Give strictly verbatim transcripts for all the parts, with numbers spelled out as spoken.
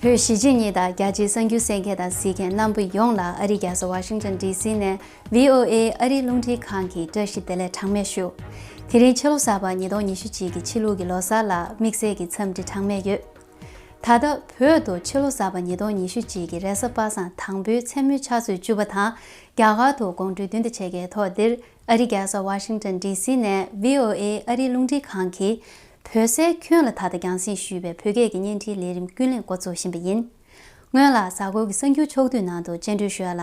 བོད་གཞིས་བྱེས་གཉིས་དང་རྒྱ་ཆེའི་གསར་འགྱུར་གསན་མཁན་དང་གཟིགས་མཁན་རྣམ་པ་ཡོངས་ལ་ཨ་རིའི་རྒྱལ་ས་ཝ་ཤིང་ཊོན་ཌི་སི་ནས་བྷི་ཨོ་ཨེ་ཨ་རིའི་རླུང་འཕྲིན་ཁང་གི་བཀྲ་ཤིས་བདེ་ལེགས་གྲངས་མེད་ཞུ། དེ་རིང་ཕྱི་ལོ་གསར་པ་ཉིས་སྟོང་ཉི་ཤུ་གཅིག་གི་ཕྱི་ལུགས་ཀྱི་ལོ་གསར་ལ་དམིགས་བསལ་གྱི་འཚམས་འདྲི་གྲངས་མེད་ཡོད། ད་ལྟ་བོད་དུ་ཕྱི་ལོ་གསར་པ་ཉིས་སྟོང་ཉི་ཤུ་གཅིག་གི་རེས་གཟའ་པ་སངས་དང་པོའི་མཚན་མོའི་ཆུ་ཚོད་བཅུ་པ་དང་རྒྱ་གར་དུ་དགོང་དྲོའི་བདུན་དང་ཕྱེད་ཀའི་ཐོག་འདིར་ཨ་རིའི་རྒྱལ་ས་ཝ་ཤིང་ཊོན་ཌི་སི་ནས་བྷི་ཨོ་ཨེ་ཨ་རིའི་རླུང་འཕྲིན་ཁང་གིས་བོད་སའི་ཁྱོན་ལ་ད་ལྟ་རྒྱང་སྲིང་ཞུས་པའི་བོད་སྐད་ཀྱི་བརྙན་འཕྲིན་ལས་རིམ་ཀུན་གླེང་འགོ་འཛུགས་བཞིན་པ་ཡིན། སྔོན་ལ་གཟའ་འཁོར་གྱི་གསར་འགྱུར་ཕྱོགས་བསྡུས་ནང་དུ་སྤྱན་འདྲེན་ཞུ་ཡ་ལ།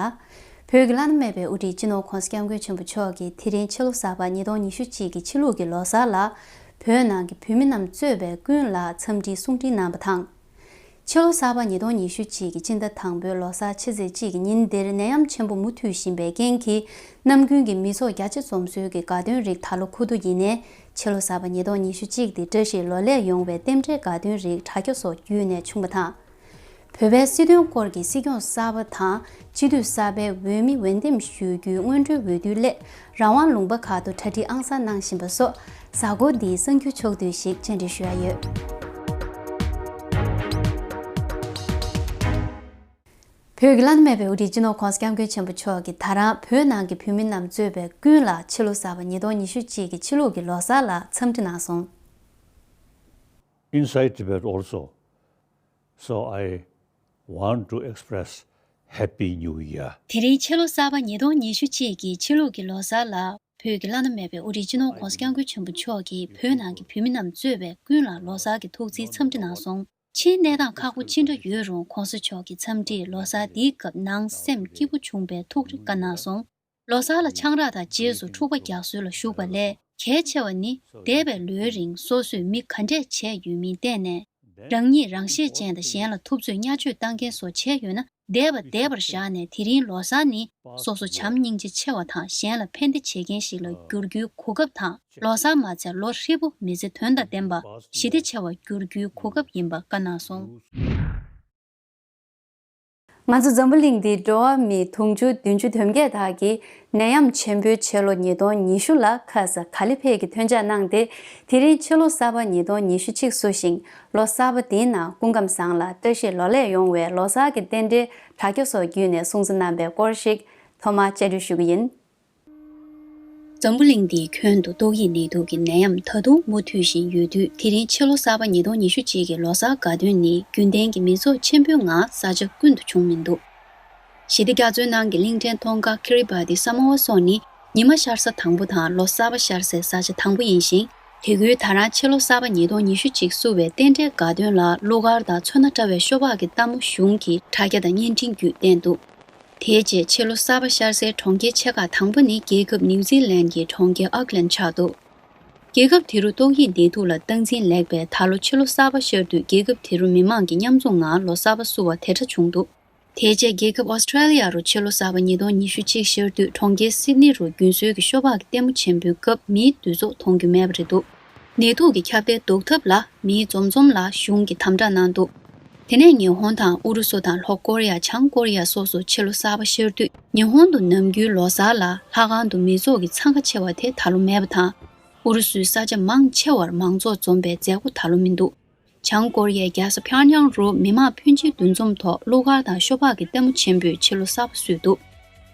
བོད་ཀྱི་བླ་ན་མེད་པའི་དབུ་ཁྲིད་སྤྱི་ནོར་༸གོང་ས་༸སྐྱབས་མགོན་ཆེན་པོ་མཆོག་གིས་དེ་རིང་ཕྱི་ལོ་གསར་པ་ཉིས་སྟོང་ཉི་ཤུ་གཅིག་གི་ཕྱི་ལུགས་ཀྱི་ལོ་གསར་ལ། བོད་ནང་གི་བོད་མི་རྣམས་གཙོས་པའི་ཀུན་ལ་འཚམས་འདྲིའི་གསུང་འཕྲིན་གནང་བ་དང་། ཕྱི་ལོ་གསར་པ་ཉིས་སྟོང་ཉི་ཤུ་གཅིག་གི་སྤྱི་ཟླ་དང་པོའི་ལོ་གསར་ཕྱི་ཚེས་གཅིག་གི་ཉིན་འདིར་ནད་ཡམས་ཆེན་པོ་མུ་མཐུད་བཞིན་པའི་རྐྱེན་གྱིས། ནམ་རྒྱུན་གྱི་མི་ཚོགས་རྒྱ་ཆེ་འཛོམས་སྲོལ་གྱི་དགའ་སྟོན་རིགས་ད་ལོ་ཁུ་བསྡུ་ཡིན་ནའི། ཕྱི་ལོ་གསར་པ་ཉིས་སྟོང་ཉི་ཤུ་གཅིག་འདི་བཀྲ་ཤིས་ལོ་ལེགས་ཡོང་བའི་རྟེན་འབྲེལ་དགའ་སྟོན་རིགས་དྲ་རྒྱ་སོགས་བརྒྱུད་ནས་བྱུང་བ་དང་། བོད་པའི་སྲིད་དོན་སྐོར་གྱི་སྲིད་སྐྱོང་གསར་པ་དང་སྤྱི་འཐུས་གསར་པའི་འོས་མི་འོས་འདེམས་ཞུ་རྒྱུའི་སྔོན་འགྲོའི་འོས་བསྡུའི་སླད་རང་དབང་ལུང་པ་ཁག་ཏུ་གྲ་སྒྲིག་ཨང་གསར་གནང་བཞིན་པ་སོགས་གཟའ་འཁོར་འདིའི་གསར་འགྱུར་ཕྱོགས་བསྡུས་ཤིག་སྤྱན་འདྲེན་ཞུ་ཡ་ཡོད། བོད་ཀྱི་བླ་ན་མེད་པའི་དབུ་ཁྲིད་སྤྱི་ནོར་༸གོང་ས་༸སྐྱབས་མགོན་ཆེན་པོ་མཆོག་གིས་ད་རང་བོད་ནང་གི་བོད་མི་རྣམས་གཙོས་པའི་ཀུན་ལ་ཕྱི་ལོ་གསར་པ་ཉིས་སྟོང་ཉི་ཤུ་གཅིག་གི་ཕྱི་ལུགས་ཀྱི་ལོ་གསར་ལ་འཚམས་འདྲི་གནང་སོང་། Inside Tibet also. So I want to express Happy New Year. དེ་རིང་ཕྱི་ལོ་གསར་པ་ཉིས་སྟོང་ཉི་ཤུ་གཅིག་གི་ཕྱི་ལུགས་ཀྱི་ལོ་གསར་ལ་བོད་ཀྱི་བླ་ན་མེད་པའི་དབུ་ཁྲིད་སྤྱི་ནོར་༸གོང་ས་༸སྐྱབས་མགོན་ཆེན་པོ་མཆོག་གིས་བོད་ནང་གི་བོད་མི་རྣམས་གཙོས་པའི་ཀུན་ལ་ལོ་གསར་གྱི་ཐུགས་བརྩེའི་འཚམས་འདྲི་གནང་སོང་། ཕྱིའི་གནས་སྟངས་ཁག་པོ་ཅི་འདྲ་ཡོད་རུང་༸གོང་ས་མཆོག་གི་འཚམས་འདྲིས་ལོ་གསར་འདིའི་སྐབས་ནང་སེམས་སྐྱིད་པོ་བྱུང་བའི་ཐུགས་རེ་བཀའ་གནང་སོང་། ལོ་གསར་ལ་ཆང་རག་དང་རྗེས་སུ་འཁྲུག་པ་རྒྱག་སྲོལ་ལ་ཞུགས་པ་ལས་གལ་ཆེ་བ་ནི་འདས་པའི་ལོའི་རིང་སོ་སོས་མི་ག་འདྲས་བྱས་ཡོད་མིན་བལྟས་ནས། རང་ཉིད་རང་ཤེད་ཅན་དང་གཞན་ལ་ཐུབ་ཚོད་བརྙས་བཅོས་བཏང་མཁན་སོགས་བྱས་ཡོད་ན། འདས་པ་འདས་པར་བཞག་ནས་དེ་རིང་ལོ་གསར་ནི་སོ་སོ་བྱམས་སྙིང་རྗེ་ཆེ་བ་དང་གཞན་ལ་ཕན་བདེ་བྱེད་མཁན་ཞིག་ལ་འགྱུར་རྒྱུའི་གོ་སྐབས་དང་། ལོ་གསར་མ་ཚད་ལོ་ཧྲིལ་པོ་མི་ཚེ་དོན་དང་ལྡན་པ་ཞི་བདེ་ཆེ་བར་འགྱུར་རྒྱུའི་གོ་སྐབས་ཡིན་པ་བཀའ་གནང་སོང་། ང་ཚོ་འཛམ་བུ་གླིང་འདིའི་འགྲོ་བ་མི་དུང་ཕྱུར་བདུན་ཅུ་དོན་བརྒྱད་དག་གིས་ནད་ཡམས་ཆེན་པོའི་ཕྱི་ལོ་ཉིས་སྟོང་ཉི་ཤུ་ལ་ཁ་ས་ག་ལེ་ཕེབས་ཀྱི་ཐོན་འཇགས་གནང་སྟེ། དེ་རིང་ཕྱི་ལོ་གསར་པ་ཉིས་སྟོང་ཉི་ཤུ་གཅིག་བསུ་ཞིང་། ལོ་གསར་པ་འདིའི་ནང་སྐུ་ཁམས་བཟང་ལ་བཀྲ་ཤིས་ལོ་ལེགས་ཡོང་བའི་ལོ་གསར་གྱི་རྟེན་འབྲེལ་དྲ་རྒྱ་སོགས་བརྒྱུད་ནས་སྲུང་བརྩི་གནང་པའི་སྐོར་ཞིག་ཐོག་མར་བཅར་འདྲི་ཞུ་གི་ཡིན། འཛམ་བུ་གླིང་འདིའི་ཁྱོན་དུ་ཏོག་དབྱིབས་ནད་དུག་གི་ནད་ཡམས་ད་དུང་མུ་མཐུད་བཞིན་ཡོད་དུས། དེ་རིང་ཕྱི་ལོ་གསར་པ་ཉིས་སྟོང་ཉི་ཤུ་གཅིག་གི་ལོ་གསར་དགའ་སྟོན་ནི་རྒྱུན་ལྡན་གྱི་མི་ཚོགས་ཆེན་པོའི་ངང་ས་ཆ་ཀུན་ཏུ་བྱུང་མི་འདུག་ཞི་བདེ་རྒྱ་མཚོའི་ནང་གི་གླིང་ཕྲན་ཐོང་ག་ཁི་རི་བ་ཏི་ས་མོ་ཝ་སོགས་ནི་ཉི་མ་ཤར་ས་དང་པོ་དང་ལོ་གསར་པ་ཤར་སའི་ས་ཆ་དང་པོ་ཡིན་ཞིང་། དེ་ཁུལ་ད་རང་ཕྱི་ལོ་གསར་པ་ཉིས་སྟོང་ཉི་ཤུ་གཅིག་བསུ་བའི་རྟེན་འབྲེལ་དགའ་སྟོན་ལ་གླུ་གར་དང་ཚོན་སྣ་བཀྲ་བའི་ཤོ་སྦག་གི་ལྟད་མོ་གཞུང་གི་དྲ་རྒྱ་དང་བརྙན་འཕྲིན་བརྒྱུད་བསྟན་འདུག་དེའི་རྗེས་ཕྱི་ལོ་གསར་པ་ཤར་སའི་གྲོང་ཁྱེར་ཆེ་ཁག་དང་པོ་ནི་རྒྱལ་ཁབ་ནིའུ་ཛི་ལན་གྱི་གྲོང་ཁྱེར་ཨོག་ལན་ཆགས་འདུག་རྒྱལ་ཁབ་དེ་རུ་ཏོག་དབྱིབས་ནད་དུག་ལ་སྟངས་འཛིན་ལེགས་པས་ད་ལོ་ཕྱི་ལོ་གསར་པ་ཤར་དུས་རྒྱལ་ཁབ་དེ་རུ་མི་མང་གིས་མཉམ་འཛོམས་ངང་ལོ་གསར་པ་བསུ་བ་དེ་འདྲ་བྱུང་འདུག་དེ་རྗེས་རྒྱལ་ཁབ་ཨོ་སི་ཀྲེ་ལི་ཡ་རུ་ཕྱི་ལོ་གསར་པ་ཉིས་སྟོང་ཉི་ཤུ་གཅིག་ཤར་དུས་གྲོང་ཁྱེར་སིད་ནི་རུ་རྒྱུན་སྲོལ་གྱི་ཤོ་སྦག་གི་ལྟད་མོ་ཆེན་པོའི་སྐབས་མིའི་འདུས་ཚོགས་མཐོང་རྒྱུ་མེད་པ་རེད་འདུག་ནད་དུག་གི་ཁྱབ་གདལ་ཟློག་ཐབས་ལ་མིའི་འཛོམས་འཛོམས་ལ་གཞུང་གིས་དམ་དྲག་གནང་འདུག་དེ་ནས་ཉི་ཧོང་དང་ཨུ་རུ་སུ་དང་ལྷོ་ཀོ་རི་ཡ། བྱང་ཀོ་རི་ཡ་སོགས་སུ་ཕྱི་ལོ་གསར་པ་ཤར་དུས། ཉི་ཧོང་དུ་ནམ་རྒྱུན་ལོ་གསར་ལ་ལྷ་ཁང་དུ་མི་ཚོགས་ཀྱི་འཚང་ཁ་ཆེ་བ་དེ་ད་ལོ་མེད་པ་དང་། ཨུ་རུ་སུའི་ས་ཆ་མང་ཆེ་བར་མང་ཚོགས་འཛོམས་པའི་མཛད་སྒོ་ད་ལོ་མི་འདུག་བྱང་ཀོ་རི་ཡའི་རྒྱལ་ས་ཕྱོགས་ཡང་རུ་མི་མང་ཕོན་ཆེན་འདུ་འཛོམས་ཐོག་གླུ་གར་དང་ཤོ་སྦག་གི་ལྟད་མོ་ཆེན་པོས་ཕྱི་ལོ་གསར་པ་བསུས་འདུག་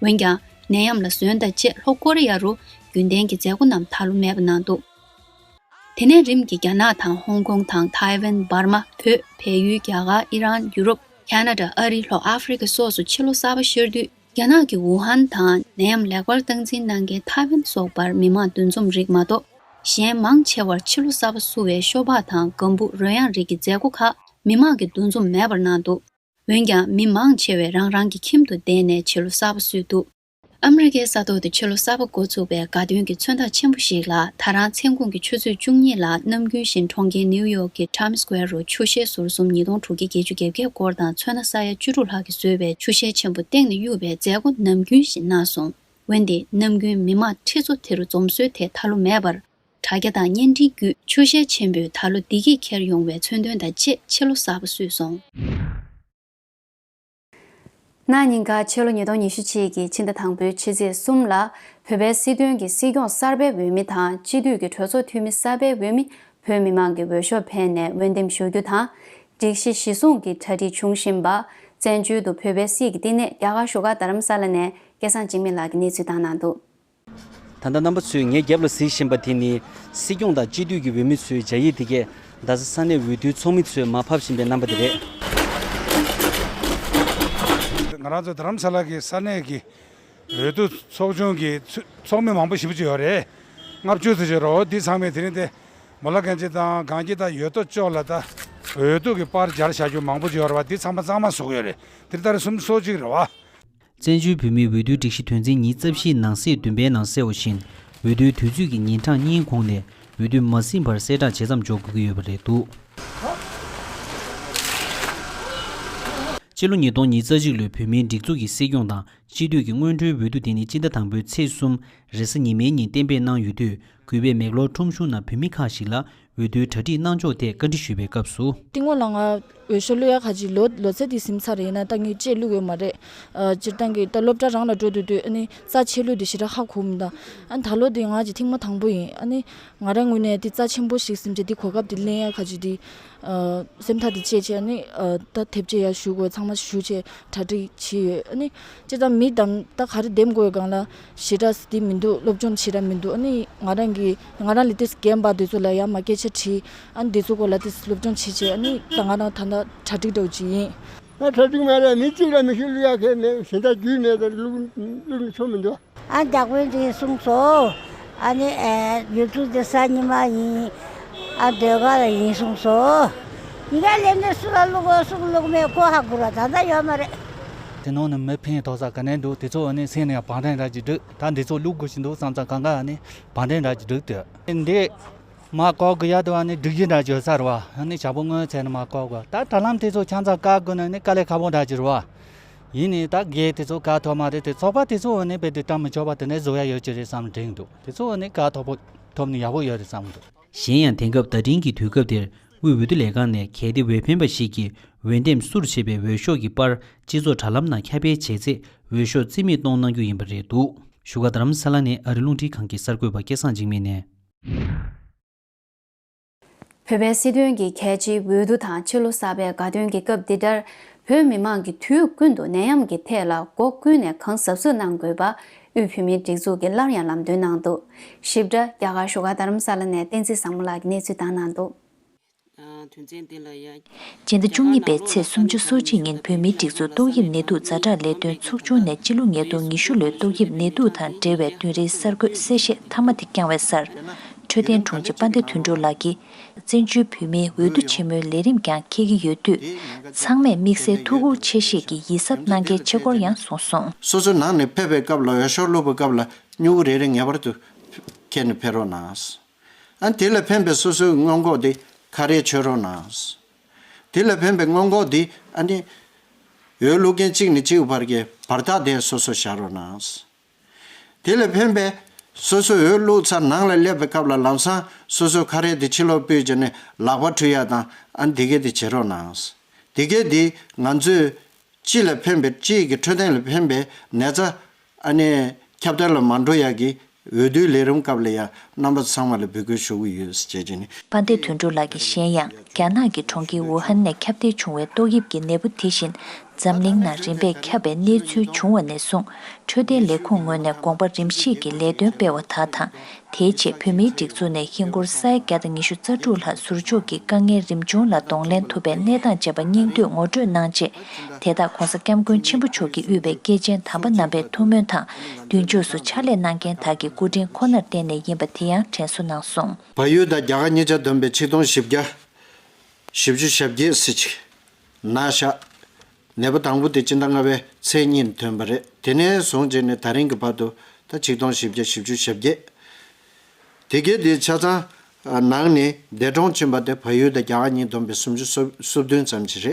འོན་ཀྱང་ནད་ཡམས་ལ་ཟོན་དང་བཅས་ལྷོ་ཀོ་རི་ཡ་རུ་རྒྱུན་ལྡན་གྱི་མཛད་སྒོ་རྣམས་ད་ལོ་མེད་པ་གནང་འདུག་དེ་ནས་རིམ་གྱིས་རྒྱ་ནག་དང་ཧོང་ཀོང་དང་ཐའེ་ཝན། འབར་མ། བོད། བལ་ཡུལ། རྒྱ་གར། ཨི་རན། ཡུ་རོབ། ཁ་ན་ཌ། ཨ་རི། ལྷོ་ཨ་ཧྥེ་རི་ཁ་སོགས་སུ་ཕྱི་ལོ་གསར་པ་ཤར་དུས། རྒྱ་ནག་གི་ཝུ་ཧན་དང་ནད་ཡམས་ལེགས་པར་སྟངས་འཛིན་གནང་མཁན་ཐའེ་ཝན་སོགས་པར་མི་མང་འདུ་འཛོམས་རིགས་མ་གཏོགས། གཞན་མང་ཆེ་བར་ཕྱི་ལོ་གསར་པ་བསུ་བའི་ཤོ་སྦག་དང་སྒམ་པོ། རོལ་དབྱངས་རིགས་ཀྱི་མཛད་སྒོ་ཁག་མི་མང་གིས་འདུ་འཛོམས་མེད་པར་གནང་འདུག་འོན་ཀྱང་མི་མང་ཆེ་བས་རང་རང་གི་ཁྱིམ་དུ་བསྡད་ནས་ཕྱི་ལོ་གསར་པ་བསུས་འདུག་ཨ་མི་རི་ཀའི་ས་ཐོག་ཏུ་ཕྱི་ལོ་གསར་པ་འགོ་ཚུགས་པའི་དགའ་སྟོན་གྱི་མཚོན་རྟགས་ཆེན་པོ་ཞིག་ལ། ད་རང་མཚན་གུང་གི་ཆུ་ཚོད་བཅུ་གཉིས་ལ་ནམ་རྒྱུན་བཞིན་གྲོང་ཁྱེར་ནིའུ་ཡོག་གི་Times Square རུ་ཆུ་ཤེལ་ཟུར་གསུམ་ཉིས་སྟོང་དྲུག་བརྒྱ་བརྒྱད་ཅུ་གྱ་བརྒྱད་སྐོར་དང་མཚོན་སྣ་ས་ཡ་བཅུ་དྲུག་ལྷག་གིས་བཟོས་པའི་ཆུ་ཤེལ་ཆེན་པོ་སྟེང་ནས་གཡུགས་པའི་མཛད་སྒོ་ནམ་རྒྱུན་བཞིན་གནང་སོང་། འོན་ཏེ་ནམ་རྒྱུན་མི་མང་ཁྲི་ཚོ་དེ་རུ་འཛོམས་སྲོལ་དེ་ད་ལོ་མེད་པར། དྲ་རྒྱ་དང་བརྙན་འཕྲིན་བརྒྱུད་ཆུ་ཤེལ་ཆེན་པོས་ད་ལོ་བདེ་སྐྱིད་འཁྱེར་ཡོང་བའི་མཚོན་དོན་དང་བཅས་ཕྱི་ལོ་གསར་པ་བསུས་སོང་། གནངས་ཉིན་ཀ་ཕྱི་ལོ་ཉིས་སྟོང་ཉི་ཤུ་གཅིག་གི་ཕྱི་ཟླ་དང་པོའི་ཕྱི་ཚེས་གསུམ་ལ་བོད་པའི་སྲིད་དོན་གྱི་སྲིད་སྐྱོང་གསར་པའི་འོས་མི་དང་སྤྱི་འཐུས་ཀྱི་གྲོས་ཚོགས་འཐུས་མི་གསར་པའི་འོས་མི་བོད་མི་མང་གི་འོས་ཤོག་འཕེན་ནས་འོས་འདེམས་ཞུ་རྒྱུ་དང་། སྒྲིག་གཞི་གཞི་བཟུང་གི་གྲ་སྒྲིག་བྱུང་བཞིན་པ། བཙན་བྱོལ་དུ་བོད་པའི་སྲིད་ཀྱི་བསྟི་གནས་རྒྱ་གར་བཞུགས་སྒར་རྡ་རམ་ས་ལ་ནས་སྐལ་བཟང་འཇིགས་མེད་ལགས་ཀྱིས་གནས་ཚུལ་བཏང་གནང་འདུག། ད་ལྟ་རྣམ་པ་ཚོས་ངའི་རྒྱབ་ལ་གཟིགས་བཞིན་པ་དེ་ནི་སྲིད་སྐྱོང་དང་སྤྱི་འཐུས་ཀྱི་འོས་མི་ཚོའི་མཇལ་ཡིག་དེ་གས་རྡ་ས་ས་གནས་འོས་བསྡུའི་ཚོགས་མི་ཚོས་མར་ཕབ་བཞིན་པའི་རྣམ་པ་དེ་རེད། ང་རང་ཚོ་རྡ་རམ་ས་ལ་གི་ས་གནས་ཀྱི་འོས་བསྡུ་ཚོགས་ཆུང་གི་ཚོ་ཚོགས་མི་མང་པོ་ཞེ་པོ་ཅིག་ཡོད་རེད། ལྔ་བཅུ་ཙམ་ཅིག་རེད། འོ་འདི་ཚང་མས་དེ་རིང་དེ་མོ་ལ་གན་ཇི་དང་གངས་སྐྱིད་དང་ཡོད་དོ་ཅོག་ལ་ད་འོས་བསྡུ་གི་པར་སྦྱར་བཞག་རྒྱུ་མང་པོ་ཅིག་ཡོད་རེད་བ། འདི་ཚང་མ་གཙང་མ་བཟོ་གི་ཡོད་རེད། དེ་ལྟར་སུམ་ཅུ་སོ་གཅིག་རེད་བ། བཙན་བྱོལ་བོད་མིའི་འོས་བསྡུའི་སྒྲིག་གཞི་དོན་ཚན་ཉི་ཤུ་རྩ་བཞིའི་ནང་གསེས་བདུན་པའི་ནང་གསལ་བ་བཞིན། འོས་བསྡུའི་དུས་ཚོད་ཀྱི་ཉིན་གྲངས་གཉིས་གོང་ནས་འོས་བསྡུ་མ་ཟིན་བར་གསལ་བསྒྲགས་བྱེད་མཚམས་འཇོག་དགོས་ཀྱི་ཡོད་པ་རེད་འདུག། སྤྱི་ལོ་ཉིས་སྟོང་ཉི་ཤུ་རྩ་གཅིག་ལོའི་བོད་མིའི་སྒྲིག་འཛུགས་ཀྱི་སྲིད་སྐྱོང་དང་སྤྱི་འཐུས་ཀྱི་སྔོན་འགྲོའི་འོས་བསྡུ་དེ་ནི་སྤྱི་ཟླ་དང་པོའི་ཚེས་གསུམ་རེས་གཟའ་ཉི་མའི་ཉིན་གཏན་འབེབས་གནང་ཡོད་དུས། གུས་པས་མེག་ལོར་ཁྲོམ་གཞུང་ནང་བོད་མི་ཁག་ཞིག་ལ་འོས་བསྡུའི་གྲ་སྒྲིག་གནང་ཕྱོགས་ཐད་བཀའ་འདྲི་ཞུས་པའི་སྐབས་སུ། སྟེང་འོག་ལ་ང་འོས་ཤོག་བླུག་ཡ་ཁ་ཅིག་ལོ་ལོ་ཚད་དེ་ཟིན་ཚར་རེད། ཡིན་ན་ད་ངས་ཅིག་བླུག་ཡོད་མ་རེད། ཨ་སྤྱིར་བཏང་གི་ད་སློབ་གྲྭ་རང་ལ་འགྲོ་དུས་དུས་ཨ་ནི་རྩ་ཆེ་ལུགས་དེ་ཞེ་དྲག་ཧ་གོ་མི་འདུག། ཨ་ནི་ད་ལོ་དེ་ང་ཅིག་ཐེངས་མ་དང་པོ་ཡིན། ཨ་ནི་ང་རང་ངོས་ནས་དེ་རྩ་ཆེན་པོ་ཞིག་ཟིན་བྱས་དེ་གོ་སྐབས་དེ་ལེན་ཡ་ཁ་ཅིག་དེ་ཨ་སེམས་ཐག་དེ་བཅད་བྱས། ཨ་ནི་ཨ་ད་དེབ་སྐྱེལ་ཡ་ཞུ་དགོས། ཚང་མ་ཞུ་བྱས་གྲ་སྒྲིག་བྱས་ཡོད། ཨ་ནི་སྤྱིར་བཏང་མི་དང་ད་ག་རེ་འདེམས་དགོས་སྒང་ལ་ཞེ་དྲག་དེ་མི་འདུག། སློབ་སྦྱོང་བྱེད་ར་མི་འདུག། ཨ་ནི་ང་རང་གི་ང་རང་ལས་དེ་རྒན་པ་དེ་ཚོ་ལ་ཡང་མ་སྐད་ཆ་དྲིས། ཨ་ནི་དེ་ཚོ་སྐོར་ལ་དེ་སློབ་སྦྱོང་བྱེད་བྱེད། ཨ་ནི་ད་ང་རང་ད་ལྟ་གྲ་སྒྲིག་འདྲ་བོ་ཅིག་ཡིན། ང་གྲ་སྒྲིག་མ་རེད། མི་གཅིག་ལ་མི་ཤོག་བླུག་ཡག་གལ་མེད། གཞན་དག་རྒྱུས་མེད་དེ་བླུག་བླུག་ནས་ཆོ་མི་འདུག། ཨ་འདག་པོའི་འདི་གསུངས་སོ། ཨ་ནི་ཨེ་ཡུལ་དུ་དེ་ས་ཉི་མ་ཡིན། ཨ་ཟློས་གར་ལ་ཡིན་གསུངས་སོ། ཡི་གེ་ལེན་ནས་སུ་ལ་བླུག་གོ་སུ་བླུག་མེད་ཁོ་ཧ་གོ་ར་ད་ལྟ་ཡོད་མ་རེད། དེ་ནང་ནས་མི་ཕན་ཐོགས་ས་ག་ནས་འདུག། དེ་ཚོ་ཨ་ནི་སེམས་ནས་བང་ཕྲེང་ར་ཅིག་བསྒྲིགས། ད་འདི་ཚོ་བླུག་དགོས་ཀྱི་འདུག་བསམ་ཙང་གང་ག་ཨ་ནི་བང་ཕྲེང་ར་ཅིག་བསྒྲིགས་ཏེ་འདི་མ་བཀོག་གི་ཡ་དུ་ཨ་ནི་སྒྲིག་གཞི་འདྲ་བྱོས་ས་རེད་བ། ཨ་ནི་ཞག་པོ་སྔོན་ཚེ་ནས་མ་བཀོག་གོ། ད་དྲ་ལམ་དེ་ཚོ་ཆང་ཚ་བཀག་དགོས་ན་ནི་དཀའ་ལས་ཁག་པོ་འདྲ་ཅིག་རེད་བ། ཡིན་ནི་ད་རྒྱལ་དེ་ཚོ་བཀག་ཐུབ་མ་རེད། དེ་ཚོགས་པ་དེ་ཚོ་ཨ་ནི་རྦད་དེ་བཀྲམ་མི་ཆོག་པ་དེ་ནས་བཟོ་ཡ་ཡོད་ཀྱི་རེད་བསམ་དྲན་འདུག། དེ་ཚོ་ཨ་ནི་བཀག་ཐུབ་པོ་ཐུབ་ནི་ཡག་པོ་ཡོད་རེད་བསམ་གི་འདུག། གཞན་ཡང་དེང་སྐབས་ཟླ་སྒྲིལ་གྱི་དུས་སྐབས་དེར་དབུས་འོས་བསྡུ་ལས་ཁང་ནས་གལ་ཏེ་འོས་འཕེན་པ་ཞིག་གིས་འོས་འདེམས་སུར་བྱས་པའི་འོས་ཤོག་གི་པར་སྤྱི་ཚོགས་དྲ་ལམ་ནང་ཁྱབ་སྤེལ་བྱས་ཚེ་འོས་ཤོག་རྩིས་མེད་གཏོང་གནང་རྒྱུ་ཡིན་པ་རེད་འདུག། བཞུགས་སྒར་རྡ་རམ་ས་ལ་ནས་ཨ་རི་རླུང་འཕྲིན་ཁང་གི་གསར་འགོད་པ་སྐལ་བཟང་འཇིགས་མེད་ནས། བོད་པའི་སྲིད་དོན་གྱི་གལ་ཆེའི་འོས་བསྡུ་དང་ཕྱི་ལོ་གསར་པའི་དགའ་སྟོན་གྱི་སྐབས་འདི་ལྟར། བོད་མི་མང་གིས་དུས་ཀུན་ཏུ་ནད་ཡམས་ཀྱི་ཐད་ལ་སྒོ་ཀུན་ནས་གང་གཟབ་གཟབ་གནང་དགོས་པ། དབུས་བོད་མིའི་སྒྲིག་འཛུགས་ཀྱིས་སླར་ཡང་ལམ་སྟོན་གནང་འདུག། ཞིབ་ཕྲ་རྒྱ་གར་བཞུགས་སྒར་རྡ་རམ་ས་ལ་ནས་བསྟན་འཛིན་བཟང་མོ་ལགས་ཀྱིས་གནས་ཚུལ་བཏང་གནང་འདུག། དོན་ཚན་འདི་ལ་ཡང་སྤྱི་ཟླ་བཅུ་གཉིས་པའི་ཚེས་སུམ་ཅུ་སོ་གཅིག་ཉིན་བོད་མིའི་སྒྲིག་འཛུགས་ཏོག་དབྱིབས་ནད་དུག་ཛ་དྲག་ལས་དོན་ཚོགས་ཆུང་ནས་སྤྱི་ལོ་ཉིས་སྟོང་ཉི་ཤུ་ལོའི་ཏོག་དབྱིབས་ནད་དུག་དང་འབྲེལ་བའི་བདུན་རེའི་གསར་འགོད་གསལ་བཤད་མཐའ་མ་དེ་བསྐྱངས་པའི་སར། འཕྲོད་བསྟེན་དྲུང་ཆེ་དཔལ་ལྡན་དོན་གྲུབ་ལགས་ཀྱིས། བཙན་བྱོལ་བོད་མིའི་འོས་བསྡུ་ཆེན་མོའི་ལས་རིམ་ཀྱང་འཁེལ་གྱི་ཡོད་དུས། ཚང་མས་དམིགས་བསལ་ཐུགས་ཁུར་ཆེ་བཞེས་ཀྱིས་ཡིད་གཟབ་གནང་གལ་ཆེ་སྐོར་ཡང་གསུངས་སོང་། སོ་སོའི་ནང་ནས་ཕེབས་པའི་སྐབས་ལ་འོས་ཤོག་བླུགས་པའི་སྐབས་ལ་སྨྱུ་གུ་རེ་རེ་ངེས་པར་དུ་འཁྱེར་ནས་ཕེབས་རོགས་གནང་། ཨ་དེ་ལ་ཕན་པའི་སོ་སོའི་སྔོན་འགོག་དེ་ཁ་རས་མཆོད་རོགས་གནང་། དེ་ལ་ཕན་པའི་སྔོན་འགོག་དེ་ཨ་ནི་འོས་བླུག་མཁན་གཅིག་ནས་གཅིག་བར་གྱི་བར་ཐག་དེ་སོ་སོ་བཞག་རོགས་གནང་། དེ་ལ་ཕན་པའི་སོ་སོ་འོས་བླུག་ཚར་ནང་ལ་སླེབས་པའི་སྐབས་ལ་ལམ་སང་སོ་སོའི་ཁ་རས་དེ་ཕྱི་ལོགས་ཕུད་བྱས་ནས་ལག་པ་འཁྲུ་ཡ་དང་ཨ་ནི་དེ་གས་དེ་བྱེད་རོགས་གནང་། དེ་གས་དེ་ང་ཚོས། སྤྱི་ལ་ཕན་པའི་སྤྱི་ཡི་འཕྲོད་བསྟེན་ལ་ཕན་པའི་ནད་རྩ་ཨ་ནི་ཁྱབ་གདལ་ལ་མ་འགྲོ་ཡག་གི་འོས་བསྡུའི་ལས་རིམ་སྐབས་ལ་ཡང་རྣམ་པ་ཚང་མ་ལ་འབོད་སྐུལ་ཞུ་གི་ཡོད་ཅེས་བྱས་ནས། དཔལ་ལྡན་དོན་གྲུབ་ལགས་ཀྱིས་གཞན་ཡང་རྒྱ་ནག་གི་གྲོང་ཁྱེར་ཝུ་ཧན་ནས་ཁྱབ་གདལ་བྱུང་བའི་ཏོག་དབྱིབས་ཀྱི་ནད་འབུ་དེ་བཞིན་འཛམ་གླིང་ནང་རིམ་པས་ཁྱབ་པའི་གནས་ཚུལ་བྱུང་བ་ནས་བཟུང་འཕྲོད་བསྟེན་ལས་ཁུངས་ངོས་ནས་དགོངས་པ་རིམ་བཞིན་གྱི་ལས་དོན་སྤེལ་བ་དག་དང་། དེའི་རྗེས་བོད་མིའི་སྒྲིག་འཛུགས་ནས་ཧིན་སྒོར་ས་ཡ་བརྒྱ་དང་ཉི་ཤུ་རྩ་དྲུག་ལྷག་ཟུར་འཇོག་གིས་དཀའ་ངལ་རིམ་བྱུང་ལ་གདོང་ལེན་ཐུབ་པའི་གནས་སྟངས་བཅས་པ་སྙིང་བསྡུས་ངོ་སྤྲོད་གནང་རྗེས། དེ་དག་༧གོང་ས་༧སྐྱབས་མགོན་ཆེན་པོ་མཆོག་གིས་དབུས་པའི་སྐྱེས་ཆེན་དམ་པ་རྣམ་པའི་ཐུགས་སྨོན་དང་མདུན་ཕྱོགས་སུ་ཕྱག་ལས་གནང་མཁན་དག་གི་སྐུ་དྲིན་ཁོ་ནར་བརྟེན་ནས་ཡིན་པ་དེ་ཡང་དྲན་གསོ་གནང་སོང་། བལ་ཡུལ་དང་རྒྱ་གར་གཉིས་ཆ་བསྡོམས་པའི་ཆིག་སྟོང་བཞི་བརྒྱ་བཞི་བཅུ་ཞེ་བརྒྱད་ཟེར་ཅིག་ན་ཤག་ནད་པ་དང་པོ་དེ་སྤྱི་ཟླ་ལྔ་པའི་ཚེས་གཉིས་ཐོན་པ་རེད། དེ་ནས་བཟུང་བྱས་ནས་ད་རིང་གི་བར་དུ་ད་ཆིག་སྟོང་བཞི་བརྒྱ་བཞི་བཅུ་ཞེ་བརྒྱད། དེ་གའི་དེ་ཆ་ཚང་ནང་ནས་འདས་གྲོངས་ཕྱིན་པ་དེ་བལ་ཡུལ་དང་རྒྱ་གར་གཉིས་བསྡོམས་པའི་སུམ་ཅུ་སོ་སོ་བདུན་ཙམ་ཞིག་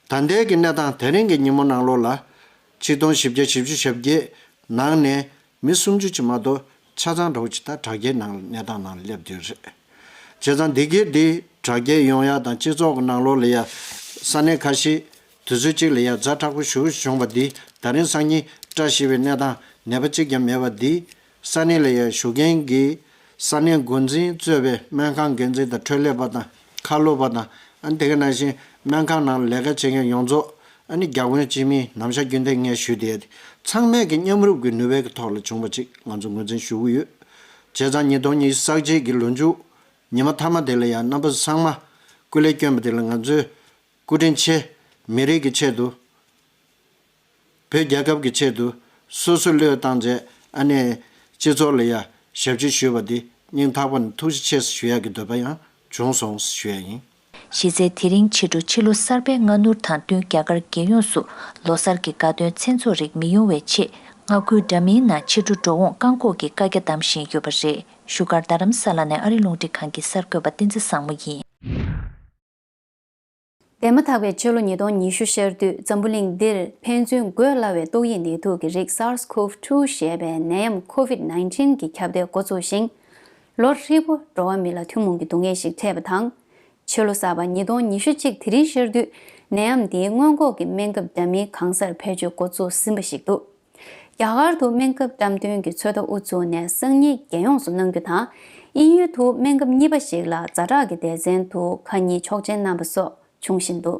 རེད། ད་ལྟའི་གི་གནས་སྟངས་དེ་རིང་གི་ཉིན་མོ་ནང་ལོགས་ལ་ཆིག་སྟོང་བཞི་བརྒྱ་བཞི་བཅུ་ཞེ་བརྒྱད་ནང་ནས་མི་སུམ་ཅུ་ཅིག་མ་གཏོགས་ཆ་ཚང་འདྲ་བོ་ཅིག་ད་དྲག་སྐྱེད་ནང་གནས་སྟངས་ནང་སླེབས་བསྡད་རེད། བྱས་ཙང་འདི་གའི་འདི་དྲག་སྐྱེད་ཡོང་ཡ་དང་སྤྱི་ཚོགས་ཀྱི་ནང་ལོགས་ལ་ཡ་ས་གནས་ཁ་ཤས་དུས་ཚོད་གཅིག་ལ་ཡ་ཛ་དྲག་པོ་ཞེ་པོ་བྱུང་བ་འདི་ད་རིང་སང་ཉིན་བཀྲ་ཤིས་པའི་གནས་སྟངས་ནད་པ་གཅིག་ཀྱང་མེད་པ་འདི་ས་གནས་ལ་ཡ་བཞུགས་མཁན་གྱི་ས་གནས་འགོ་འཛིན་གཙོས་པའི་སྨན་ཁང་འགན་འཛིན་དང་འཕྲོད་ལས་པ་དང་ཁ་ལོ་པ་དང་ ཨ་ནི་དེ་ག་ནང་བཞིན་སྨན་ཁང་ནང་ལས་ཀ་བྱེད་མཁན་ཡོངས་རྫོགས། ཨ་ནི་རྒྱ་དབང་སྤྱི་མིས་ནམ་ཞག་རྒྱུན་ལྡན་ངས་ཞུས་བསྡད་དེ་ཚང་མས་ཀྱི་མཉམ་རུབ་ཀྱི་ནུས་པའི་གི་ཐོག་ལ་བྱུང་བ་ཅིག་ང་ཚོ་ངོས་འཛིན་ཞུ་གི་ཡོད། བྱས་ཙང་ཉིས་སྟོང་ཉི་ཤུ་རྩ་གཅིག་གི་ལོ་མཇུག་ཉི་མ་མཐའ་མ་དེ་ལ་ཡང་རྣམ་པ་ཚང་མ་སྐུ་ལས་བསྐྱོན་པ་དེ་ལ་ང་ཚོས་སྐུ་དྲིན་ཆེ། མི་རིགས་ཀྱི་ཆེད་དུ། བོད་རྒྱལ་ཁབ་ཀྱི་ཆེད་དུ་སོ་སོ་བློས་བཏང་བྱས། ཨ་ནི་སྤྱི་ཚོགས་ལ་ཡ་ཞབས་ཕྱི་ཞུས་པ་འདི་སྙིང་ཐག་པ་ནས་ཐུགས་རྗེ་ཆེ་ཞུ་ཡག་གི་འདོད་པ་ཡང་བྱུང་སོང་ཞུ་ཡ་ཡིན། གཞི་རྩའི་དེ་རིང་ཕྱི་དྲོ་ཕྱི་ལོ་གསར་པའི་སྔ་སྣུར་དང་བསྟུན་རྒྱ་གར་རྒྱལ་ཡོངས་སུ་ལོ་གསར་གྱི་དགའ་སྟོན་མཚན་ཚོགས་རིགས་མི་ཡོང་བའི་ཆེད། མངའ་ཁུལ་འདྲ་མིན་ནང་ཕྱི་དྲོ་འགྲོ་འོང་བཀག་འགོག་གི་བཀའ་རྒྱ་བསྡམས་བཞིན་ཡོད་པ་རེད། བཞུགས་སྒར་རྡ་རམ་ས་ལ་ནས་ཨ་རི་རླུང་འཕྲིན་ཁང་གི་གསར་འགོད་པ་བསྟན་འཛིན་བཟང་མོ་ཡིན། འདས་མ་ཐག་པའི་ཕྱི་ལོ་ཉིས་སྟོང་ཉི་ཤུ་ཤར་དུས་འཛམ་བུ་གླིང་འདིར་ཕན་ཚུན་འགོས་སླ་བའི་ཏོག་དབྱིབས་ནད་དུག་གི་རིགས་SARS-CoV two ཞེས་པའི་ནད་ཡམས་COVID nineteen གི་ཁྱབ་གདལ་འགོ་ཚུགས་ཤིང་། ལོ་ཧྲིལ་པོ་འགྲོ་བ་མི་ལ་ཐུན་མོང་གི་སྡུག་བསྔལ་ཞིག་འཕྲད་པ་དང་། ཕྱི་ལོ་གསར་པ་ཉིས་སྟོང་ཉི་ཤུ་གཅིག་དེ་རིང་ཤར་དུས་ནད་ཡམས་འདིའི་སྔོན་འགོག་གི་སྨན་ཁབ་འདྲ་མིན་གང་སར་བེད་སྤྱོད་འགོ་ཚུགས་ཟིན་པ་ཞིག་འདུག་རྒྱ་གར་དུ་སྨན་ཁབ་བཀྲམ་སྟོན་གྱི་ཚོད་ལྟ་དབུ་བཙུགས་ནས་སང་ཉིན་རྒྱལ་ཡོངས་སུ་གནང་རྒྱུ་དང་། དབྱིན་ཡུལ་དུ་སྨན་ཁབ་གཉིས་པ་ཞིག་ལ་ཛ་དྲག་གི་སྡེ་ཚན་དུ་ཁ་ཉིན་ཆོག་མཆན་གནང་པ་སོགས་བྱུང་བཞིན་འདུག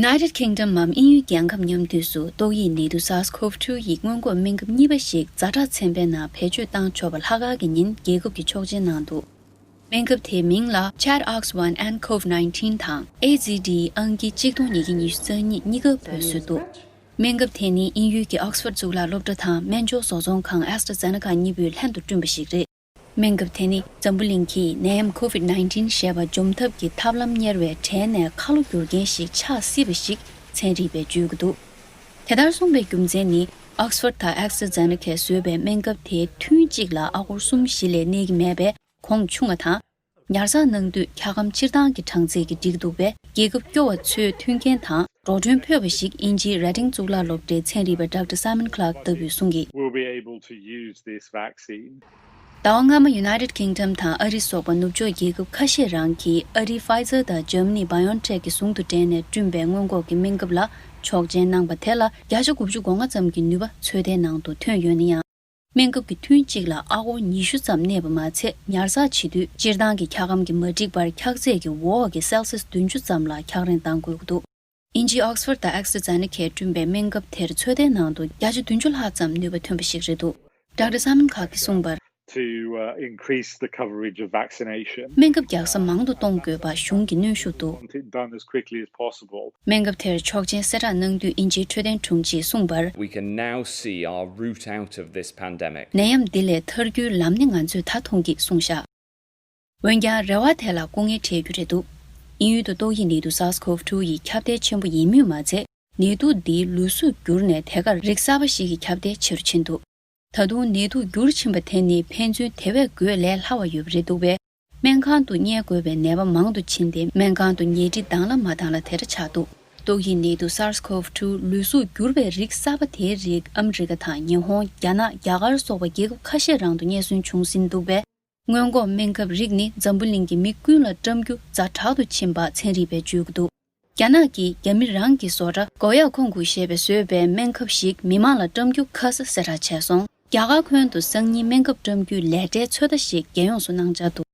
United Kingdom འམ་དབྱིན་ཡུལ་རྒྱལ་ཁབ་མཉམ་འདུས་སུ་ཏོག་དབྱིབས་ནད་དུག་SARS-CoV two ཡི་སྔོན་འགོག་སྨན་ཁབ་གཉིས་པ་ཞིག་ཛ་དྲག་ཚན་པའི་ནང་བེད་སྤྱོད་བཏང་ཆོག་པ་ལྷག་དཀར་གྱི་ཉིན་རྒྱལ་ཁབ་ཀྱིས་ཆོག་མཆན་གནང་འདུག་སྨན་ཁབ་དེའི་མིང་ལ་Chadox one N COVID nineteen དང་AZD ཨང་ཀི་གཅིག་སྟོང་ཉིས་བརྒྱ་ཉི་ཤུ་རྩ་གཉིས་གཉིས་ཀ་འབོད་སྲོལ་འདུག་སྨན་ཁབ་དེ་ནི་དབྱིན་ཡུལ་གྱི་Oxford གཙུག་ལག་སློབ་གྲྭ་དང་སྨན་སྦྱོར་བཟོ་ཚོང་ཁང་AstraZeneca གཉིས་པོས་ལྷན་དུ་བསྐྲུན་པ་ཞིག་རེད། སྨན་ཁབ་དེ་ནི་འཛམ་བུ་གླིང་གིས་ནད་ཡམས་COVID nineteen ཞེས་པ་འཇོམས་ཐབས་ཀྱི་ཐབས་ལམ་གཉེར་བའི་གྲས་ནས་ཁ་ལོ་སྒྱུར་མཁན་ཞིག་ཆགས་སྲིད་པ་ཞིག་ཚན་རིག་པས་བརྗོད་ཀྱི་འདུག་དེ་ལྟར་གསུངས་པའི་རྒྱུ་མཚན་ནི། Oxford དང་AstraZeneca བཟོས་པའི་སྨན་ཁབ་དེ་ཐུན་གཅིག་ལ་ཨ་སྒོར་གསུམ་བཞི་ལས་གནས་ཀྱི་མེད་པས། གོང་ཆུང་བ་དང་། ཉར་ཚགས་གནང་དུས་འཁྱག་སྒམ་སྤྱིར་བཏང་གི་གྲངས་ཚད་ཀྱིས་འགྲིག་འདུག་པས། རྒྱལ་ཁབ་སྐྱོ་བ་ཚོས་མཐུན་རྐྱེན་དང་འགྲོ་གྲོན་ཕོད་པ་ཞིག་དབྱིན་ཇིའི་Reading གཙུག་ལག་སློབ་གྲྭའི་ཚན་རིག་པ་Doctor Simon Clark ལྟ་བུས་གསུངས་ཀྱིས། We'll be able to use this vaccine. ཟླ་བ་སྔ་མ་United Kingdom དང་ཨ་རི་སོགས་པ་ནུབ་ཕྱོགས་རྒྱལ་ཁབ་ཁ་ཤས་རང་གིས་ཨ་རིའི་Pfizer དང་Germany BioNTech གི་ཟུང་དུ་འབྲེལ་ནས་བསྐྲུན་པའི་སྔོན་འགོག་གི་སྨན་ཁབ་ལ་ཆོག་མཆན་གནང་པ་དེ་ལ་བརྒྱ་ཆ་དགུ་བཅུ་གོ་ལྔ་ཙམ་གྱི་ནུས་པ་ཚོད་ལྟའི་ནང་དུ་ཐོན་ཡོད་ན་ཡང་། སྨན་ཁབ་ཀྱི་ཐུན་གཅིག་ལ་ཨ་སྒོར་ཉི་ཤུ་ཙམ་གནས་པ་མ་ཚད། ཉར་ཚགས་བྱེད་དུས་སྤྱིར་བཏང་གི་འཁྱག་སྒམ་གྱིས་མ་འགྲིག་པར་འཁྱག་ཚད་ཀྱི་འོག་གི་སེལ་སིས་བདུན་ཅུ་ཙམ་ལ་འཁྱག་རིན་གཏང་དགོས་ཀྱི་འདུག་དབྱིན་ཇིའི་Oxford དང་AstraZeneca བསྐྲུན་པའི་སྨན་ཁབ་དེར་ཚོད་ལྟའི་ནང་དུ་བརྒྱ་ཆ་བདུན་ཅུ་ལྷག་ཙམ་ནུས་པ་ཐོན་པ་ཞིག་རེད་འདུག Doctor Simon Clark གིས་གསུངས་པར། To uh, increase the coverage of vaccination. སྨན་ཁབ་རྒྱག་ས་མང་དུ་གཏོང་དགོས་པ་གཞུང་གི་གནོན་ཤུགས་འདུག Want it done as quickly as possible. སྨན་ཁབ་དེར་ཆོག་མཆན་གསལ་བསྒྲགས་གནང་དུས་དབྱིན་ཇིའི་འཕྲོད་བསྟེན་དྲུང་ཆེས་གསུངས་པར། We can now see our route out of this pandemic. ནད་ཡམས་འདི་ལས་ཐར་རྒྱུའི་ལམ་སྣེ་ང་ཚོས་ད་མཐོང་གི་གསུངས་བཞག་འོན་ཀྱང་རེ་བ་དེ་ལ་སྐུ་ངལ་འཕྲད་རྒྱུ་རེད་འདུག་དབྱིན་ཡུལ་དུ་ཏོག་དབྱིབས་ནད་དུག་SARS-CoV two ཡི་ཁྱབ་གདལ་ཆེན་པོ་ཡིན་མུས་མ་ཚད། ནད་དུག་འདིའི་ལུས་གཟུགས་འགྱུར་ནས་དེ་གར་རིགས་གསར་པ་ཞིག་གི་ཁྱབ་གདལ་ཆེ་རུ་ཕྱིན་འདུག་ད་དུང་ནད་དུག་འགྱུར་ཕྱིན་པ་དེ་ནི་ཕན་ཚུན་དེ་བས་འགོས་ལས་སླ་བ་ཡོད་པ་རེད་འདུག་པས། སྨན་ཁང་དུ་གཉེར་དགོས་པའི་ནད་པ་མང་དུ་ཕྱིན་ཏེ། སྨན་ཁང་དུ་ཉལ་ཁྲི་དང་ལ་མ་དང་ལ་དེ་འདྲ་ཆགས་འདུག་ཏོག་དབྱིབས་ནད་དུག SARS-CoV two ལུས་གཟུགས་འགྱུར་བའི་རིགས་གསར་པ་དེའི་རིགས་ཨ་མི་རི་ཀ་དང་ཉི་ཧོང་། རྒྱ་ནག་རྒྱ་གར་སོགས་པ་རྒྱལ་ཁབ་ཁ་ཤས་རང་དུ་རྙེད་སོན་བྱུང་ཟིན་འདུག་པས། སྔོན་འགོག་སྨན་ཁབ་རིགས་ནི་འཛམ་བུ་གླིང་གི་མི་ཀུན་ལ་བཀྲམ་རྒྱུ་ཛ་དྲག་ཏུ་ཕྱིན་པ་ཚན་རིག་པས་བརྗོད་ཀྱི་འདུག་རྒྱ་ནག་གིས་རྒྱ་མི་རང་གི་བཟོ་གྲྭ་Goya Kongku ཞེས་པས་བཟོས་པའི་སྨན་ཁབ་ཞིག་མི་མང་ལ་བཀྲམ་རྒྱུ་ཁ་གསལ་གསལ་བསྒྲགས་བྱས་སོང་། རྒྱ་གར་ཁོན་དུ་སང་ཉིན་སྨན་ཁབ་བཀྲམ་རྒྱུའི་ལས་གྲྭའི་ཚོད་ལྟ་ཞིག་རྒྱལ་ཡོངས་སུ་གནང་འཆར་འདུག་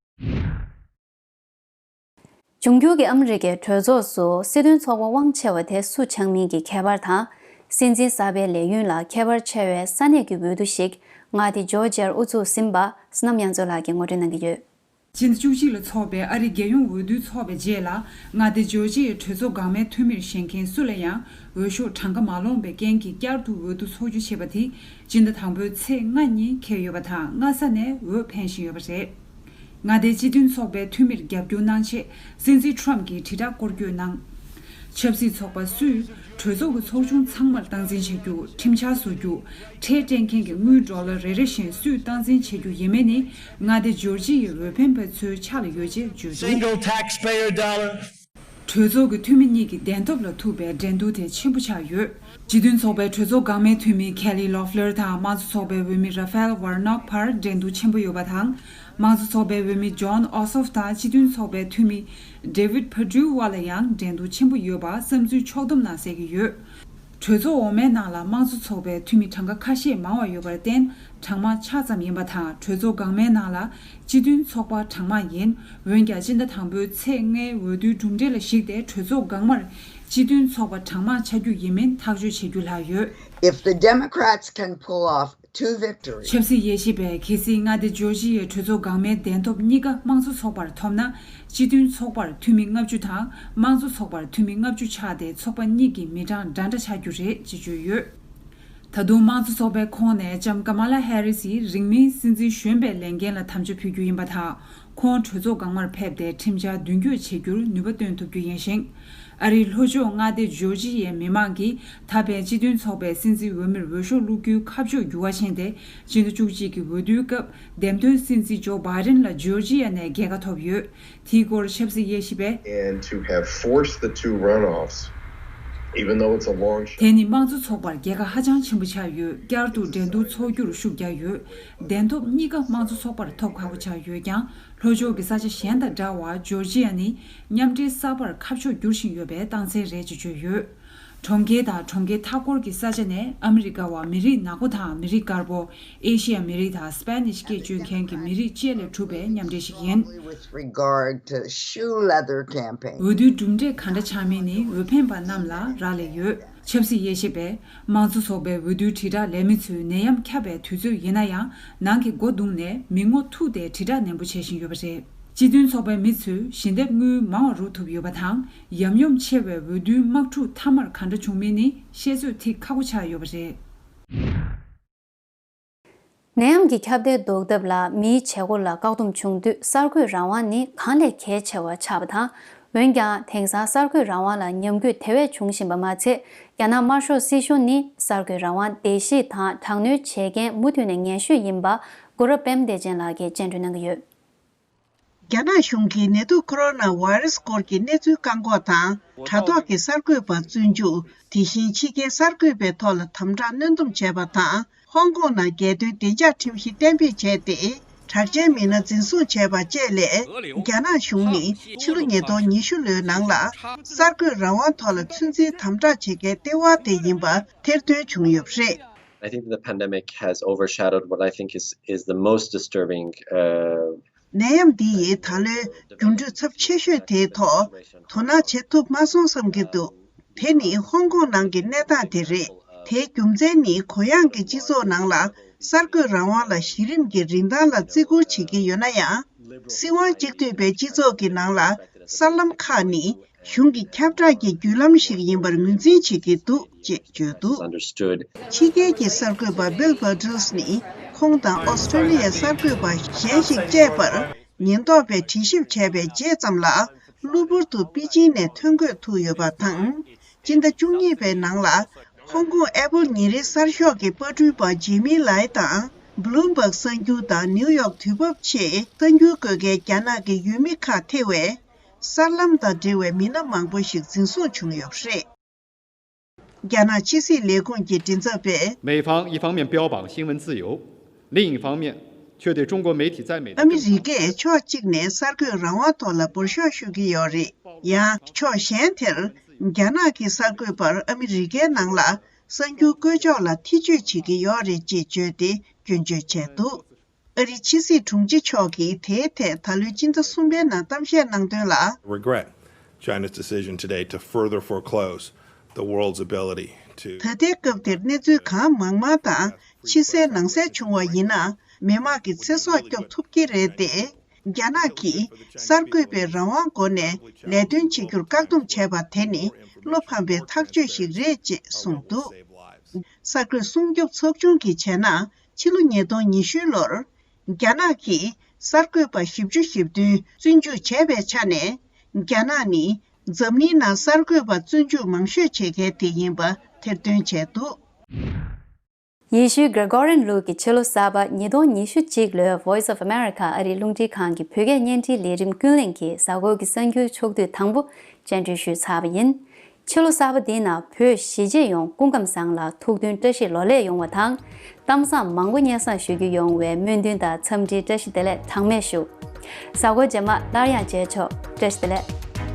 འབྱུང་འགྱུར་གྱི་ཨ་མི་རི་ཀའི་གྲོས་ཚོགས་སུ་སྲིད་དོན་ཚོགས་པ་དབང་ཆེ་བ་དེ་སུ་ཆགས་མིན་གྱི་ཁྱད་པར་དང་། སྲིད་འཛིན་གསར་པའི་ལས་ཡུན་ལ་ཁྱད་པར་ཆེ་བའི་ས་གནས་ཀྱི་འོས་བསྡུ་ཞིག་མངའ་སྡེ་ཇོར་ཇི་ཡར་དབུ་འཛུགས་ཟིན་པ་བསོད་ནམས་དབྱངས་མཚོ་ལགས་ཀྱིས་ངོ་སྤྲོད་གནང་གི་ཡོད། ཕྱི་ཟླ་བཅུ་གཅིག་ལ་འཚོགས་པའི་ཨ་རིའི་རྒྱལ་ཡོངས་འོས་བསྡུའི་འཚོགས་པའི་རྗེས་ལ། མངའ་སྡེ་ཇོར་ཇི་ཡའི་གྲོས་ཚོགས་འགག་མེད་འཐུས་མིར་བཞེངས་མཁན་སུ་ལ་ཡང་འོས་ཤོག་གྲངས་ཀ་མ་ལོངས་པའི་རྐྱེན་གྱིས་བསྐྱར་དུ་འོས་བསྡུ་འཚོགས་རྒྱུ་བྱས་པ་དེ་སྤྱི་ཟླ་དང་པོའི་ཚེས་ལྔ་ཉིན་འཁེལ་ཡོད་པ་དང་། སྔ་ས་ནས་འོས་འཕེན་བཞིན་ཡོད་པ་རེད། མངའ་སྡེའི་སྤྱི་མཐུན་ཚོགས་པའི་འཐུས་མིར་རྒྱབ་སྐྱོར་གནང་ཆེད་སྲིད་འཛིན་ཊམ་གྱིས་དྲིལ་བསྒྲགས་སྐོར་སྐྱོད་གནང་། ཆབ་སྲིད་ཚོགས་པ་སུས་གྲོས་ཚོགས་ཀྱི་ཚོགས་ཆུང་ཚང་མར་སྟངས་འཛིན་བྱ་རྒྱུ། ཁྲིམས་འཆར་བཟོ་རྒྱུ། ཁྲལ་སྤྲད་མཁན་གྱི་དངུལ་ཌོ་ལར་རེ་རེ་བཞིན་སུས་སྟངས་འཛིན་བྱེད་རྒྱུ་ཡིན་མིན་ནི་མངའ་སྡེ་ཇོར་ཇི་ཡའི་འོས་འཕེན་པ་ཚོའི་ཕྱག་ལ་ཡོད་ཅེས་བརྗོད་འདུག Single taxpayer dollar. གྲོས་ཚོགས་ཀྱི་འཐུས་མི་གཉིས་ཀྱི་གདན་ཐོབ་ལ་ཐུག་པའི་འགྲན་བསྡུར་དེ་ཆེན་པོ་ཆགས་ཡོད། སྤྱི་མཐུན་ཚོགས་པའི་གྲོས་ཚོགས་འགག་མེད་འཐུས་མི་ཁེ་ལི་ལོ་ཧྥི་ལར་དང་། དམངས་གཙོ་ཚོགས་པའི་འོས་མི་ར་ཧྥེལ་ཝར་ནོག་བར་འགྲན་བསྡུར་ཆེན་པོ་ཡོད་པ་དང་། དམངས་གཙོ་ཚོགས་པའི་འོས་མི་ཇོན་ཨོ་སོབ་དང་སྤྱི་མཐུན་ཚོགས་པའི་འཐུས་མི་ཌེ་ཝིད་ཕར་ཌིའུ་བར་ལ་ཡང་འགྲན་བསྡུར་ཆེན་པོ་ཡོད་པ་བསམ་ཚུལ་ཕྱོགས་བསྡོམས་ནང་གསལ་གྱི་ཡོད། གྲོས་ཚོགས་འོག་མའི་ནང་ལ་དམངས་གཙོ་ཚོགས་པའི་འཐུས་མི་གྲངས་ཀ་ཁ་ཤས་མང་བ་ཡོད་པར་བརྟེན། གྲངས་མང་ཆགས་ཙམ་ཡིན་པ་དང་། གྲོས་ཚོགས་འགག་མའི་ནང་ལ་སྤྱི་མཐུན་ཚོགས་པ་གྲངས་མང་ཡིན། འོན་ཀྱང་། སྤྱི་ཟླ་དང་པོའི་ཚེས་ལྔའི་འོས་བསྡུའི་གྲུབ་འབྲས་ལ་གཞིགས་ཏེ། གྲོས་ཚོགས་འགག་མར་སྤྱི་མཐུན་ཚོགས་པ་གྲངས་མང་ཆགས་རྒྱུ་ཡིན་མིན་ཐག་གཅོད་བྱེད་རྒྱུ་ལྷག་ཡོད། If the Democrats can pull off two victories. ཆབ་སྲིད་དབྱེ་ཞིབ་པས། གལ་སྲིད་མངའ་སྡེ་ཇོར་ཇི་ཡའི་གྲོས་ཚོགས་འགག་མའི་གདན་ཐོབ་གཉིས་ཀ་དམངས་གཙོ་ཚོགས་པར་ཐོབ་ན། སྤྱི་མཐུན་ཚོགས་པར་འཐུས་མི་ལྔ་བཅུ་དང་། དམངས་གཙོ་ཚོགས་པར་འཐུས་མི་ལྔ་བཅུ་ཆགས་ཏེ། ཚོགས་པ་གཉིས་ཀྱི་མི་གྲངས་འདྲ་འདྲ་ཆགས་རྒྱུ་རེད་ཅེས་བརྗོད་ཡོད། ད་དུང་དམངས་གཙོ་ཚོགས་པའི་ཁོངས་ནས་ལྕམ་ཀ་མ་ལ་ཧེ་རི་སི་རིང་མིན་སྲིད་འཛིན་གཞོན་པའི་ལས་འགན་ལ་དམ་བཅའ་ཕུལ་རྒྱུ་ཡིན་པ་དང་། ཁོང་གྲོས་ཚོགས་འགག་མར་ཕེབས་ཏེ། ཁྲིམས་འཆར་མདུན་སྐྱོད་བྱེད་རྒྱུར་ནུས་པ་བཏོན་ཐུབ་རྒྱུ་ཡིན་ཞིང་། ཨ་རིའི་ལྷོ་ཕྱོགས་མངའ་སྡེ་ཇོར་ཇི་ཡའི་མི་མང་གིས་ད་ཕན་སྤྱི་མཐུན་ཚོགས་པའི་སྲིད་འཛིན་འོས་མིར་འོས་ཤོག་བླུག་རྒྱུའི་ཁ་ཕྱོགས་འགྱུར་བ་ཕྱིན་ཏེ། སྤྱི་ཟླ་བཅུ་གཅིག་གི་འོས་བསྡུའི་སྐབས། འདེམས་ཐོན་སྲིད་འཛིན་ཇོ་བྷའི་ཌེན་ལ་ཇོར་ཇི་ཡ་ནས་རྒྱལ་ཁ་ཐོབ་ཡོད། དེའི་སྐོར་ཆབ་སྲིད་དབྱེ་ཞིབ་པས། And to have forced the two runoffs, even though it's a long shot. དེ་ནི་དམངས་གཙོ་ཚོགས་པར་རྒྱལ་ཁ་ཧ་ཅང་ཆེན་པོ་ཆགས་ཡོད། བསྐྱར་དུ་འགྲན་བསྡུར་འཚོགས་རྒྱུར་ཤུགས་རྒྱག་ཡོད། གདན་ཐོབ་གཉིས་ཀ་དམངས་གཙོ་ཚོགས་པར་ཐོབ་ཁག་པོ་ཆགས་ཡོད་ཀྱང་། ལྷོ་ཕྱོགས་ཀྱི་ས་ཆ་གཞན་དང་འདྲ་བར། ཇོར་ཇི་ཡ་ནི་མཉམ་འབྲེལ་གསར་པར་ཁ་ཕྱོགས་བསྒྱུར་བཞིན་ཡོད་པའི་རྟགས་མཚན་རེད་ཅེས་བརྗོད་ཡོད། གྲོང་ཁྱེར་དང་གྲོང་ཁྱེར་མཐའ་འཁོར་གྱི་ས་ཆ་ནས་ཨ་མི་རི་ཀ་བ་མི་རིགས་ནག་པོ་དང་མི་རིགས་དཀར་པོ། ཨེ་ཤི་ཡ་མི་རིགས་དང་སྤེ་ནིཤ་སྐད་སྤྱོད་མཁན་གྱི་མི་རིགས་བཅས་ལས་གྲུབ་པའི་མཉམ་འབྲེལ་ཞིག་ཡིན། With regard to shoe leather campaign. འོས་བསྡུའི་གྲུབ་འབྲས་ག་འདྲ་ཆགས་མིན་ནི་འོས་འཕེན་པ་རྣམས་ལ་རག་ལས་ཡོད། ཆབ་སྲིད་དབྱེ་ཞིབ་པས། དམངས་གཙོ་ཚོགས་པའི་འོས་བསྡུའི་དྲིལ་བསྒྲགས་ལས་མི་ཚོས་ནད་ཡམས་ཁྱབ་པའི་དུས་ཚོད་ཡིན་ན་ཡང་། ནང་གི་སྒོ་བརྡུངས་ནས་མི་ངོ་ཐུག་སྟེ་དྲིལ་བསྒྲགས་ནན་པོ་བྱེད་བཞིན་ཡོད་པ་རེད། སྤྱི་མཐུན་ཚོགས་པའི་མི་ཚོས་ཞལ་འདེབས་དངུལ་མང་བ་རུ་ཐུབ་ཡོད་པ་དང་། ཡབ་ཡུམ་ཆེ་བའི་འོས་བསྡུའི་དམག་འཁྲུག་མཐའ་མར་ག་འདྲ་བྱུང་མིན་ནི་བཤད་ཚོད་ཐིག་ཁག་པོ་ཆགས་ཡོད་པ་རེད། ནད་ཡམས་ཀྱི་ཁྱབ་གདལ་ཟློག་ཐབས་ལ་མིའི་བྱེད་སྒོ་ལ་བཀག་སྡོམ་བྱུང་དུས། གསར་འགོད་རང་དབང་ནི་གང་ལས་གལ་ཆེ་བ་ཆགས་པ་དང་། འོན་ཀྱང་། དེང་སང་གསར་འགོད་རང་དབང་ལ་ཉམས་རྒུད་དེ་བས་འབྱུང་བཞིན་པ་མ་ཚད། རྒྱ་ནག་དམར་ཤོག་སྲིད་གཞུང་ནི་གསར་འགོད་རང་དབང་བརྡལ་བཤིག་དང་དྲག་གནོན་བྱེད་མཁན་མུ་མཐུད་ནས་ངན་ཤོས་ཡིན་པ། གུ་རབ་པད་མ་བདེ་ཆེན་ལགས་ཀྱིས་སྤྱན་འགྲེལ་གནང་གི་ཡོད། རྒྱ་ནག་གཞུང་གིས་ནད་དུག་ཁོ་རོ་ན་བྷ་རུ་སི་སྐོར་གྱི་གནས་ཚུལ་བཀག་འགོག་དང་། དྲ་ཐོག་གི་གསར་འགོད་པ་བཙོན་འཇུག་དེ་བཞིན་ཕྱི་རྒྱལ་གསར་འགོད་པའི་ཐོག་ལ་དམ་དྲག་གནོན་སྡོམ་བྱས་པ་དང་། ཧོང་ཀོང་ནང་རྒྱལ་དོན་བདེ་འཇགས་ཁྲིམས་གཞི་གཏན་འབེབས་བྱས་ཏེ། གྲགས་ཅན་མི་སྣ་འཛིན་བཟུང་བྱས་པ་བཅས་ལས། རྒྱ་ནག་གཞུང་ནི་ཕྱི་ལོ་ཉིས་སྟོང་ཉི་ཤུ་ལོའི་ནང་ལ་གསར་འགོད་རང་དབང་ཐོག་ལ་ཚོད་འཛིན་དམ་དྲག་བྱེད་མཁན་ལྟེ་བ་དེ་ཡིན་པ་ཐེར་འདོན་བྱུང་ཡོད་པ་རེད། I think the pandemic has overshadowed what I think is, is the most disturbing, uh, ནད་ཡམས་འདི་ཡིས་ད་ལོའི་འགྱུར་འགྲོས་ཚབས་ཆེ་ཤོས་དེའི་ཐོག་དོ་སྣང་བྱེད་ཐུབ་མ་སོང་བསམ་གྱི་འདུག་དེ་ནི་ཧོང་ཀོང་ནང་གི་གནས་སྟངས་དེ་རེད། དེའི་རྒྱུ་མཚན་ནི། གུ་ཡངས་ཀྱི་སྤྱི་ཚོགས་ནང་ལ་གསར་འགོད་རང་དབང་ལ་གཞི་རིམ་གྱི་རིན་ཐང་ལ་བརྩི་བཀུར་བྱེད་ཀྱི་ཡོད་ན་ཡང་། སྲིད་དབང་གཅིག་སྡུད་པའི་སྤྱི་ཚོགས་ཀྱི་ནང་ལ་གསར་ལམ་ཁག་ནི། གཞུང་གི་ཁྱབ་བསྒྲགས་ཀྱི་བརྒྱུད་ལམ་ཞིག་ཡིན་པར་ངོས་འཛིན་བྱེད་ཀྱི་འདུག་ཅེས་བརྗོད་འདུག Understood. ཕྱི་རྒྱལ་གྱི་གསར་འགོད་པ་བྷིལ་བྷར་ཏུལ་ནི་ཁོང་དང་ཨོ་སི་ཀྲོ་ལི་ཡའི་གསར་འགོད་པ་གཞན་ཞིག་བཅས་པར་ཉེན་རྟོག་པས་དྲི་ཞིབ་བྱས་པའི་རྗེས་ཙམ་ལ་གློ་བུར་དུ་པེ་ཅིན་ནས་ཐོན་འགོད་ཐུབ་ཡོད་པ་དང་། སྤྱི་ཟླ་བཅུ་གཉིས་པའི་ནང་ལ་ཧོང་ཀོང་ཨེ་པལ་ཉིན་རེའི་གསར་ཤོག་གི་པར་སྐྲུན་པ་ཇེ་མི་ལའེ་དང་བྷ་ལུམ་བྷག་གསར་འགྱུར་དང་ནིའུ་ཡོག་དུས་བབ་ཆེད་གསར་འགྱུར་འགོད་མཁན་རྒྱ་ནག་གི་ཡུལ་མི་ཁག་ཐེ་བའི། གསར་ལམ་དང་འབྲེལ་བའི་མི་སྣ་མང་པོ་ཞིག་འཛིན་བཟུང་བྱུང་ཡོད་པ་རེད། རྒྱ་ནག་ཕྱི་སྲིད་ལས་ཁུངས་ཀྱི་མགྲིན་ཚབ་པས། 美方一方面标榜新闻自由，另一方面却对中国媒体在美的政策 ཨ་མི་རི་ཀས་ཕྱོགས་གཅིག་ནས་གསར་འགོད་རང་དབང་ཐོག་ལ་འབོར་ཤོག་ཞུ་གི་ཡོད་རེད། ཡང་ཕྱོགས་གཞན་དེར། རྒྱ་ནག་གི་གསར་འགོད་པར་ཨ་མི་རི་ཀའི་ནང་ལ་གསར་འགྱུར་བཀོད་ཕྱོགས་ལ་ཐེ་བྱུས་བྱེད་ཀྱི་ཡོད་རེད་ཅེས་བརྗོད་དེ་སྐྱོན་བརྗོད་བྱས་འདུག་ཨ་རིའི་ཕྱི་སྲིད་དྲུང་ཆེ་མཆོག་གིས་དེའི་ཐད་ད་ལོའི་སྤྱི་ཟླ་གསུམ་པའི་ནང་གཏམ་བཤད་གནང་དོན་ལ། Regret China's decision today to further foreclose the world's ability to ད་ལྟའི་སྐབས་འདིར་གནས་ཚུལ་གང་མང་མང་དང་ཕྱི་གསལ་ནང་གསལ་བྱུང་བ་ཡིན་ན། མི་དམངས་ཀྱི་ཚེ་སྲོག་སྐྱོབ་ཐུབ་ཀྱི་རེད་དེ། རྒྱ་ནག་གིས་གསར་འགོད་པའི་རང་དབང་སྒོ་ནས་ལས་དོན་བྱེད་རྒྱུར་བཀག་སྡོམ་བྱས་པ་དེ་ནི་བློ་ཕམ་པའི་ཐག་གཅོད་ཞིག་རེད་ཅེས་གསུངས་འདུག་གསར་འགོད་སྲུང་སྐྱོབ་ཚོགས་ཆུང་གིས་བྱས་ན། ཕྱི་ལོ་ཉིས་སྟོང་ཉི་ཤུ་ལོར། རྒྱ་ནག་གིས་གསར་འགོད་པ་བཞི་བཅུ་ཞེ་བདུན་བཙོན་འཇུག་བྱས་པའི་ཆ་ནས། རྒྱ་ནག་ནི་འཛམ་གླིང་ནང་གསར་འགོད་པ་བཙོན་འཇུག་མང་ཤོས་བྱེད་མཁན་དེ་ཡིན་པ་ཐེར་འདོན་བྱས་འདུག་ཡེ་ཤུའི་Gregorian ལུགས་ཀྱི་ཕྱི་ལོ་གསར་པ་ཉིས་སྟོང་ཉི་ཤུ་གཅིག་ལོའི་Voice of America ཨ་རིའི་རླུང་འཕྲིན་ཁང་གི་བོད་སྐད་བརྙན་འཕྲིན་ལས་རིམ་ཀུན་གླེང་གིས་གཟའ་འཁོར་གྱི་གསར་འགྱུར་ཕྱོགས་བསྡུས་དང་པོ་སྤྱན་འབུལ་ཞུས་ཚར་བ་ཡིན། ཕྱི་ལོ་གསར་པ་འདིའི་ནང་བོད་གཞིས་བྱེས་ཡོངས་སྐུ་ཁམས་བཟང་ལ་ཐུགས་མཐུན་བཀྲ་ཤིས་ལོ་ལེགས་ཡོང་བ་དང་། གཏམ་བཟང་མང་པོ་སྙན་སེང་ཞུ་རྒྱུ་ཡོང་བའི་སྨོན་འདུན་དང་འཚམས་འདྲིའི་བཀྲ་ཤིས་བདེ་ལེགས་གྲངས་མེད་ཞུ། གཟའ་འཁོར་རྗེས་མ་སླར་ཡང་མཇལ་ཆོག་བཀྲ་ཤིས་བདེ་ལེགས།